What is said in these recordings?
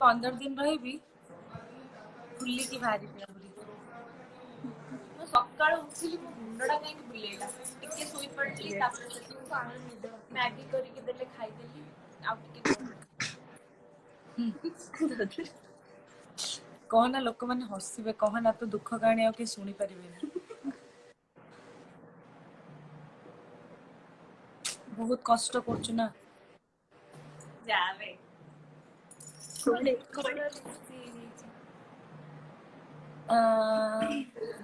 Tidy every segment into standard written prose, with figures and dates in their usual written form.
15 ଦିନ ରହିବି, ଫୁଲିକି ବାହାରିବି ଆହୁରି। ମୁଁ ସକାଳୁ ଉଠିଲି, ମୋ ମୁଣ୍ଡଟା କାହିଁକି ବୁଲେଇଲା। ଟିକେ ଶୋଇ ପଡିଲି, ତାପରେ ସେଠୁ ମ୍ୟାଗି କରିକି ଦେଲେ, ଖାଇଦେଲି, ଆଉ ଟିକେ କହନା, ଲୋକମାନେ ହସିବେ। କହନା ତୋ ଦୁଃଖ କାହାଣୀ, ଆଉ କେହି ଶୁଣି ପାରିବେନି। ବହୁତ କଷ୍ଟ କରୁଛୁ ନା। ଯାବେ। ହେଇଯାଇଛି।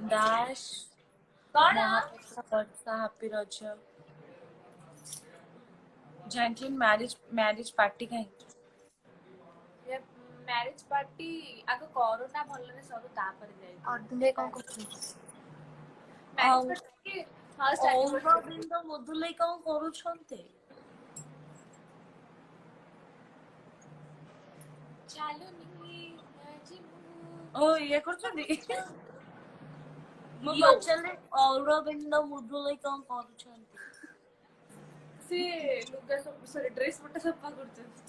ଦାସ। କଣ? ମହାପାତ୍ର ବର୍ଷା, ହାପି ରଜ। ଜାଙ୍କ୍ଲିନ୍, ମ୍ୟାରେଜ ପାର୍ଟି କାହିଁ? ମ୍ୟାରେଜ ପାର୍ଟି ଆଗ କରୋନା ଭଲରେ ସରୁ, ତାପରେ ଯାଇକି। ଅର୍ଜୁନ ଭାଇ କଣ କରୁଛନ୍ତି? ମ୍ୟାରେଜ ଆଉ ପାର୍ଟି, ହଁ, ଷ୍ଟାର୍ଟିଂ। ଅରବିନ୍ଦ ମୁଦୁଲେଇ କଣ କରୁଛନ୍ତି? ଚାଲୁନି ଆଜି ମୁଁ। ଓ, ଇଏ କରୁଛନ୍ତି। ମୁଁ ୟୋ। ପଚାରିଲି, ଅରବିନ୍ଦ ମୁଦୁଲେଇ କଣ କରୁଛନ୍ତି? ସେ ଲୁଗା ସବୁ, ସରି, ଡ୍ରେସ ପଟା ସଫା କରୁଛନ୍ତି।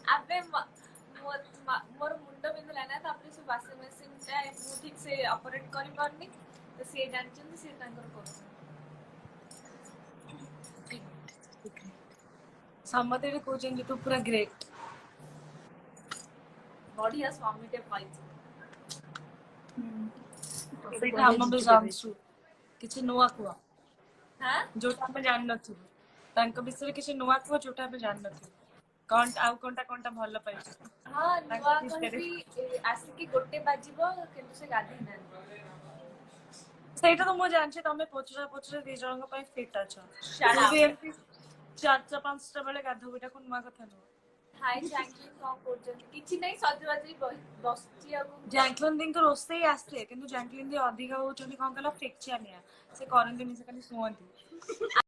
ଆବେ, ମୋର ମୁଣ୍ଡ ବିନ୍ଧିଲା ନା, ତାପରେ ସେ ୱାସିଂ ମେସିନ ଟା ମୁଁ ଠିକ ସେ ଅପରେଟ କରିପାରୁନି ତ, ସିଏ ଜାଣିଛନ୍ତି, ସିଏ ତାଙ୍କର କରୁଛନ୍ତି। ସମସ୍ତେ ବି କହୁଛନ୍ତି ତୁ ପୁରା ଗ୍ରେଟ୍। ବଢିଆ ସ୍ୱାମୀଟେ ପାଇଛି। ସେଇଟା ଆମେ ବି ଜାଣିଛୁ। କିଛି ନୂଆ କୁହ। ହଁ। ଯୋଉଟା ଆମେ ଜାଣିନଥିବୁ। ତାଙ୍କ ବିଷୟରେ କିଛି ନୂଆ କୁହ, ଯୋଉଟା ଆମେ ଜାଣିନଥିବୁ। କଣ ଆଉ କଣଟା କଣଟା ଭଲ ପାଇଛୁ ହଁ, ତାଙ୍କ ନୂଆ ବିଷୟରେ? କହିବି, ଆସିକି 1 ବାଜିବ କିନ୍ତୁ ସେ ଗାଧେଇ ନାହାନ୍ତି। ସେଇଟା ତ ମୁଁ ଜାଣିଛି। ତମେ ପଚରା ପଚରା ଦି ଜଣଙ୍କ ପାଇଁ ଫିଟ୍ ଅଛ। Shut ମୁଁ up. ବି ଏମିତି 4ଟା 5ଟା ବେଳେ ଗାଧୋଉ, ଏଇଟା ନୂଆ କଥା ନୁହଁ। ହାଇ ଜାଙ୍କ୍ଲିନ୍, କଣ କରୁଛନ୍ତି? କିଛି ନାହିଁ, ସଜବାଜ ହେଇ ବସିଛି, ଆଉ କଣ କରିବି? ଜାଙ୍କ୍ଲିନ୍ ଦିଙ୍କୁ ରୋଷେଇ ଆସେ, କିନ୍ତୁ ଜାଙ୍କ୍ଲିନ୍ ଦି ଅଧିକ ହଉଛନ୍ତି, କଣ କହିଲ, ଫେକ୍ଚାନିଆ। ସେ କରନ୍ତିନି, ସେ ଖାଲି ଶୁଅନ୍ତି।